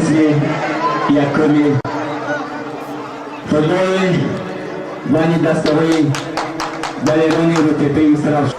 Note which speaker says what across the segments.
Speaker 1: Рӯзи якуми футболи байни дастаҳои далерони Рӯтепаи Истаравшан.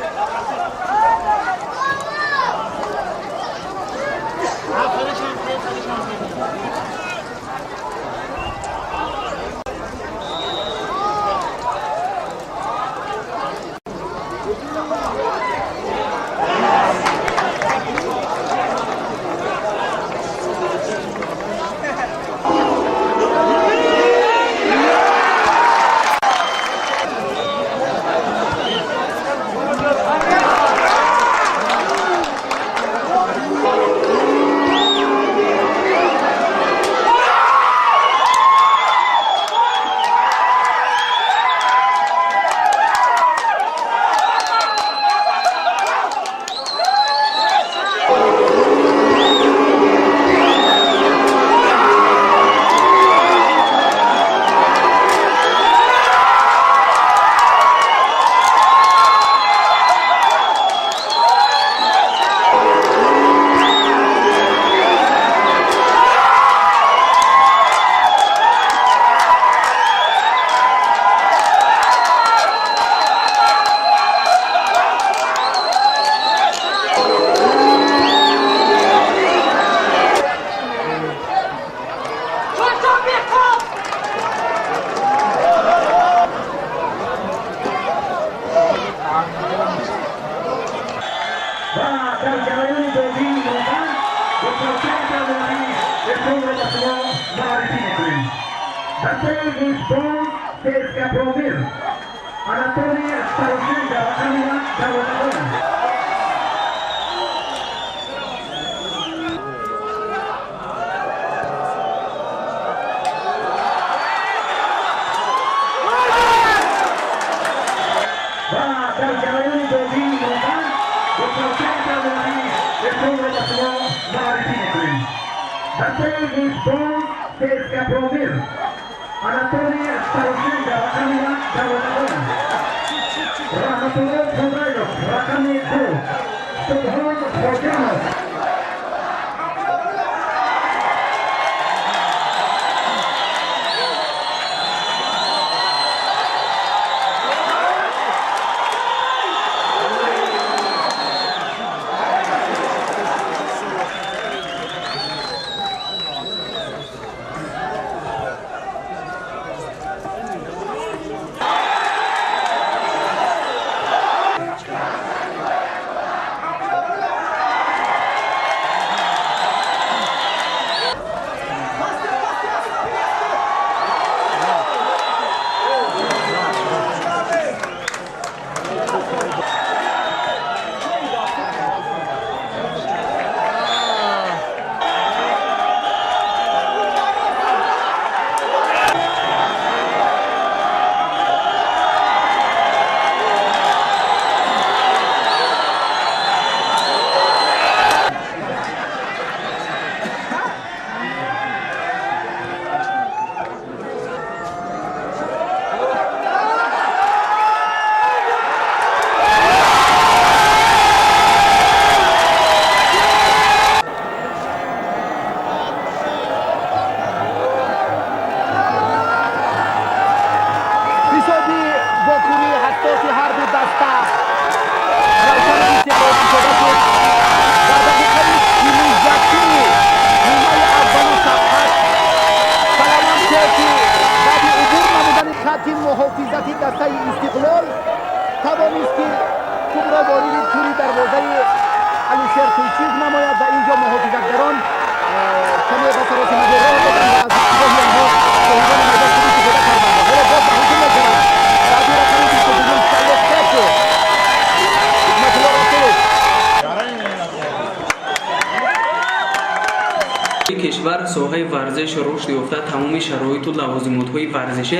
Speaker 2: Кишвар соҳаи варзиш рушд ёфта, тамоми шароиту лавозимотҳои варзишӣ.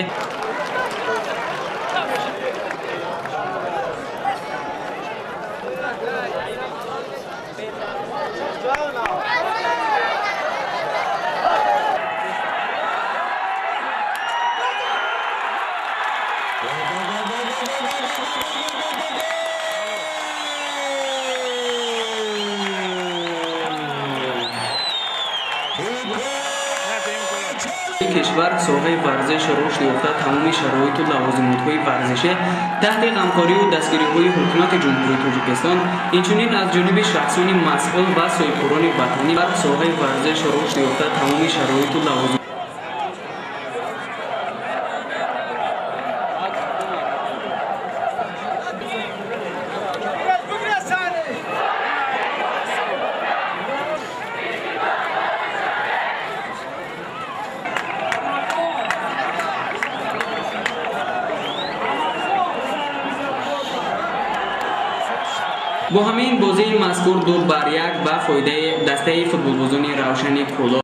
Speaker 3: Go!
Speaker 2: Кишвар соҳаи варзиш рушд ёфта, тамоми шароиту лавозимотҳои варзишӣ таҳти ғамхорию дастгириҳои Ҳукумати Ҷумҳурии Тоҷикистон, инчунин аз ҷониби шахсони масъул ва соҳибкорони ватанӣ соҳаи варзиш рушд ёфта, тамоми шароиту лавозим бо ҳамин бозии мазкур 2-1 ба фоидаи дастаи футболбозони Равшани Кӯлоб.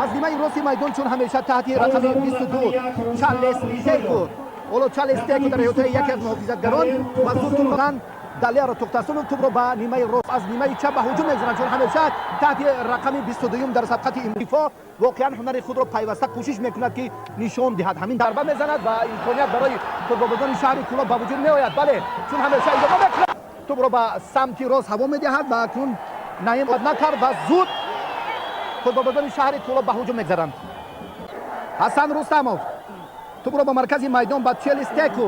Speaker 3: Аз нимаи рости майдон чун ҳамеша таҳти рақами 22 Чарлес Теку. Ҳоло Чарлес Теку дар ҳиётаи яке аз муҳофизатгарон ва зуд тӯбан Далияро Тухтасунов тӯбро ба нимаи рост аз нимаи чап ба ҳуҷум мезанад. Чун ҳамеша таҳти рақами 22 дар сабқати дифоъ воқеан ҳунари худро пайваста кӯшиш мекунад, ки нишон диҳад. Ҳамин дарба мезанад ва имконият барои футболбозони шаҳри Кӯлоб ба вуҷуд меояд. Бале, чун ҳамеша идома мекунад, тӯбро ба самти рост ҳаво медиҳад ва акнун Наим накард ва зуд футболбозони шаҳри Кӯлоб ба ҳуҷум мегзаранд. Ҳасан Рустамов тӯбро ба маркази майдон ба Чарлес Теку.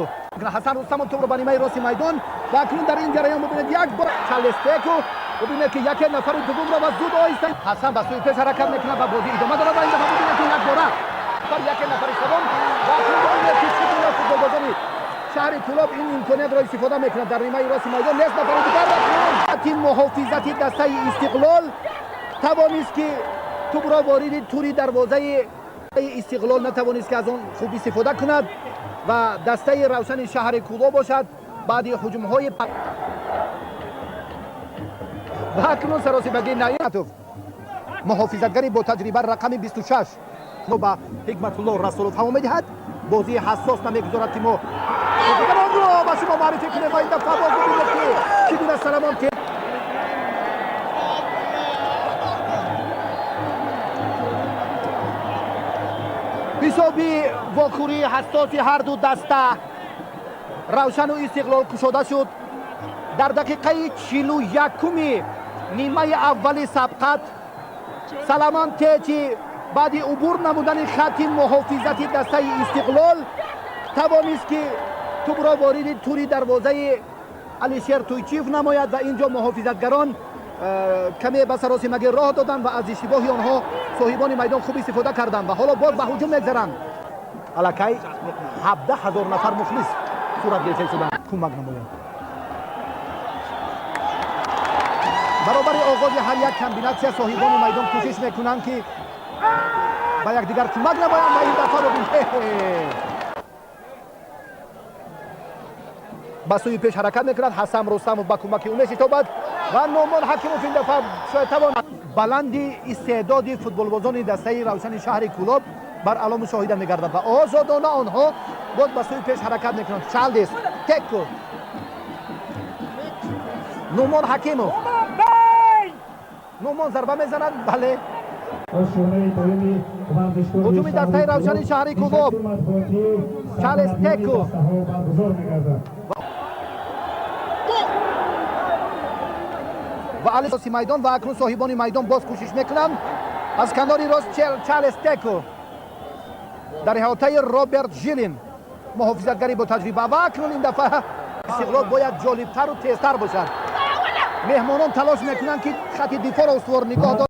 Speaker 3: Ҳасан Рустамов тӯбро ба нимаи рости майдон ва акнун дар ин ҷараён бубинед як бор Чарлес Теку, бубинед ки яке нафари дуввумро ва зуд оҳиста Ҳасан ба сӯи пеш ҳаракат мекунад ва бозӣ идома дорад ва ин дафъа бубинед ки як бора бар яке нафари севум ва акнун бубинед ки чӣ гуна футболбозони шаҳри Кӯлоб ин имкониятро истифода мекунад. Дар нимаи рости майдон нест нафари дигар ва акнун муҳофизати дастаи Истиқлол тавонист, ки тӯбро вориди тури дарвозаи Истиқлол натавонист, ки аз он хуб истифода кунад ва дастаи Равшани шаҳри Кӯлоб бошад баъди ҳуҷумҳои ва акнун саросибагии Наиматов, муҳофизатгари бо таҷриба рақами 26 ба Ҳикматулло Расулов ҳаво медиҳад. Бозии ҳассос намегузорад, ки мо бозигаронро ба шумо муаррифӣ кунем ва ин дафъа боз бибинед, ки чӣ гуна Саламон ҳисоби вохӯрии ҳассоси ҳарду даста Равшану Истиқлол кушода шуд. Дар дақиқаи 41-уми нимаи аввали сабқат Саламон Течи баъди убур намудани хатти муҳофизати дастаи Истиқлол тавонист, ки тӯбро вориди тури дарвозаи Алишер Туйчиев намояд ва ин ҷо муҳофизатгарон каме ба саросимагӣ роҳ доданд ва аз иштибоҳи онҳо соҳибони майдон хуб истифода карданд ва ҳоло боз ба ҳуҷум мегзаранд. Аллакай 17 ҳазор нафар мухлис сурат гирифта шуданд, кӯмак намоянд. Баробари оғози ҳар як комбинатсия соҳибони майдон кӯшиш мекунанд, ки ба якдигар кӯмак намоянд ва ин дафъа ба сӯи пеш ҳаракат мекунад. Ҳасан Рустамов ба кӯмаки ӯ мешитобад ва Номон Ҳакимов ин дафъа шояд тавонад. Баланди истеъдоди футболбозони дастаи Равшани шаҳри Кӯлоб бар ало мушоҳида мегардад ва озодона онҳо Боз ба сӯи пеш ҳаракат мекунанд. Чарлес Теку, Нумон Ҳакимов, Нумон зарба мезанад. Бале, ҳуҷуми дастаи Равшани шаҳри Кӯлоб. Чарлес Теку ва Алиси майдон, ва акнун соҳибони майдон боз кӯшиш мекунанд. Аз канори рост Чарлес Теку дар иҳотаи Роберт Жилин, муҳофизатгари бо таҷриба. Ва акнун ин дафъа Истиқлол бояд ҷолибтару тезтар бошад. Меҳмонон талош мекунанд, ки хати дифоъро устувор нигоҳ доранд.